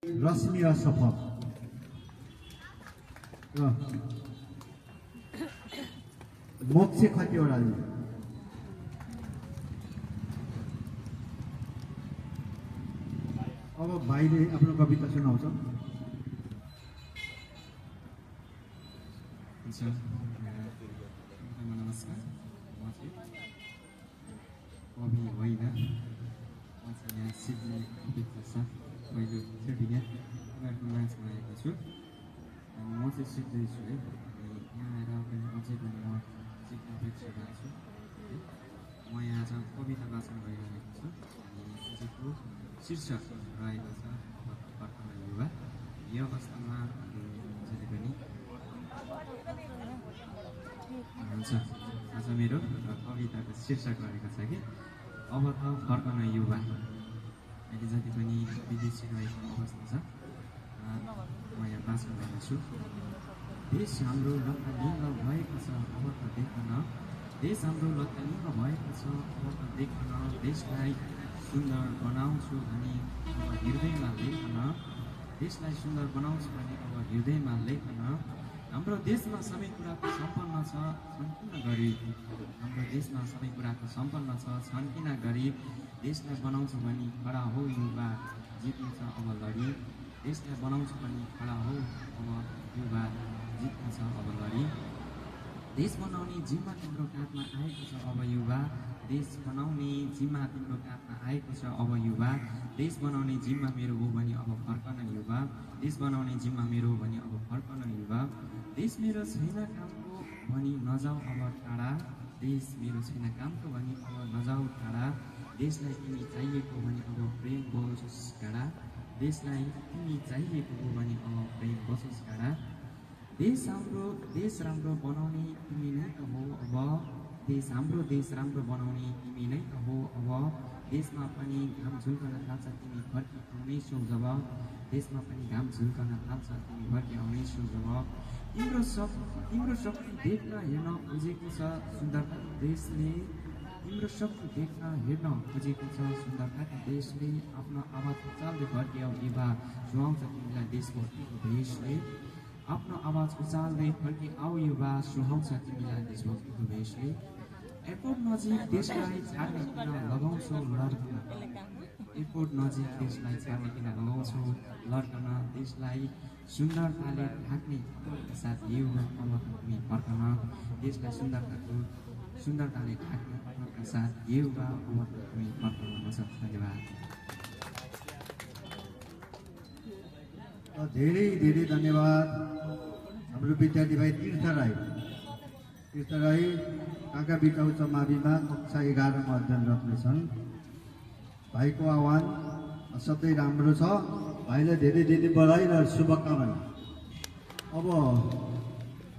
रश्मि शपथ र मोक्ष खतिवडा अब भाइले आफ्नो कविता सुनाउँछ। नमस्कार, म चाहिँ कवि होइन, म चाहिँ यहाँ सिक्ने अपेक्षा साथ पहिलोचोटि उनीहरूको माझमा आएको छु। अनि म चाहिँ सिक्दैछु है, अनि यहाँ आएर पनि अझै पनि म सिक्ने अपेक्षा भएको छु। म यहाँ आज कविता वाचन गरिरहेको छु। अनि आजको शीर्षक रहेको छ वर्तमान युवा। यो अवस्थामा जति पनि हुन्छ। आज मेरो कविताको शीर्षक रहेको छ कि अब त फर्कन युवा। अहिले जति पनि विदेशी रहेको अवस्था छ, म यहाँ वाचन गर्नेछु। देश हाम्रो लत्तालिङ्ग भएको छ अब त देखन, देश हाम्रो लत्तालिङ्ग भएको छ अब त देखन, देशलाई सुन्दर बनाउँछु अनि अब हृदयमा लेखन, देशलाई सुन्दर बनाउँछु भने अब हृदयमा लेखन। हाम्रो देशमा सबै कुराको सम्पन्न छ छन्किन गरी, हाम्रो देशमा सबै कुराको सम्पन्न छ छन्किन गरी, देशलाई बनाउँछु भने खडा हो युवा, जित्नेछ अब लडी, देशलाई बनाउँछु भने खडा हो अब युवा, जित्नेछ अब लडी। देश बनाउने जिम्मा तिम्रो काँधमा आएको छ अब युवा, देश बनाउने जिम्मा तिम्रो काँधमा आएको छ अब युवा, देश बनाउने जिम्मा मेरो हो भने अब फर्कन युवा, देश बनाउने जिम्मा मेरो हो भने अब फर्कन युवा। देश मेरो छैन कामको भनी नजाऊ अब टाढा, देश मेरो छैन कामको भनी अब नजाऊ टाढा, देशलाई तिमी चाहिएको भने अब प्रेम बसोस् गाडा, देशलाई तिमी चाहिएको हो भने अब प्रेम बसोस् गाडा। देश राम्रो बनाउने तिमी नै त हो अब, देश राम्रो बनाउने तिमी नै त हो अब, देशमा पनि घाम झुल्कन थाल्छ तिमी फर्की आउनेछौ जब, देशमा पनि घाम झुल्कन थाल्छ तिमी फर्की आउनेछौ जब। तिम्रो शक्ति देख्न हेर्न खोजेको छ सुन्दरता देशले, तिम्रो शक्ति देख्न हेर्न खोजेको छ सुन्दरताका देशले, आफ्नो आवाज उचाल्दै फर्किआऊ युवा, सुहाउँछ तिमीलाई देशभक्तिको भेषले, आफ्नो आवाज उचाल्दै फर्किआऊ युवा, सुहाउँछ तिमीलाई देशभक्तिको भेषले। एयरपोर्ट नजिक देशलाई छाड्ने किन लगाउँछौ लड्कन, एयरपोर्ट नजिक देशलाई छाड्ने किन लगाउँछौ लड्कन, देशलाई सुन्दरताले ढाक्ने साथ युवा अब तिमी फर्कन, देशलाई सुन्दरताले ढाक्ने साथ युवा अब तिमी फर्कन। धन्यवाद। धेरै धेरै धन्यवाद हाम्रो विद्यार्थी भाइ तीर्थ राई काका बिटा उच्च माविमा कक्षा 11 मा अध्ययनरत छन्। भाइको आह्वान असाध्यै राम्रो छ। भाइलाई धेरै धेरै बधाई र शुभकामना। अब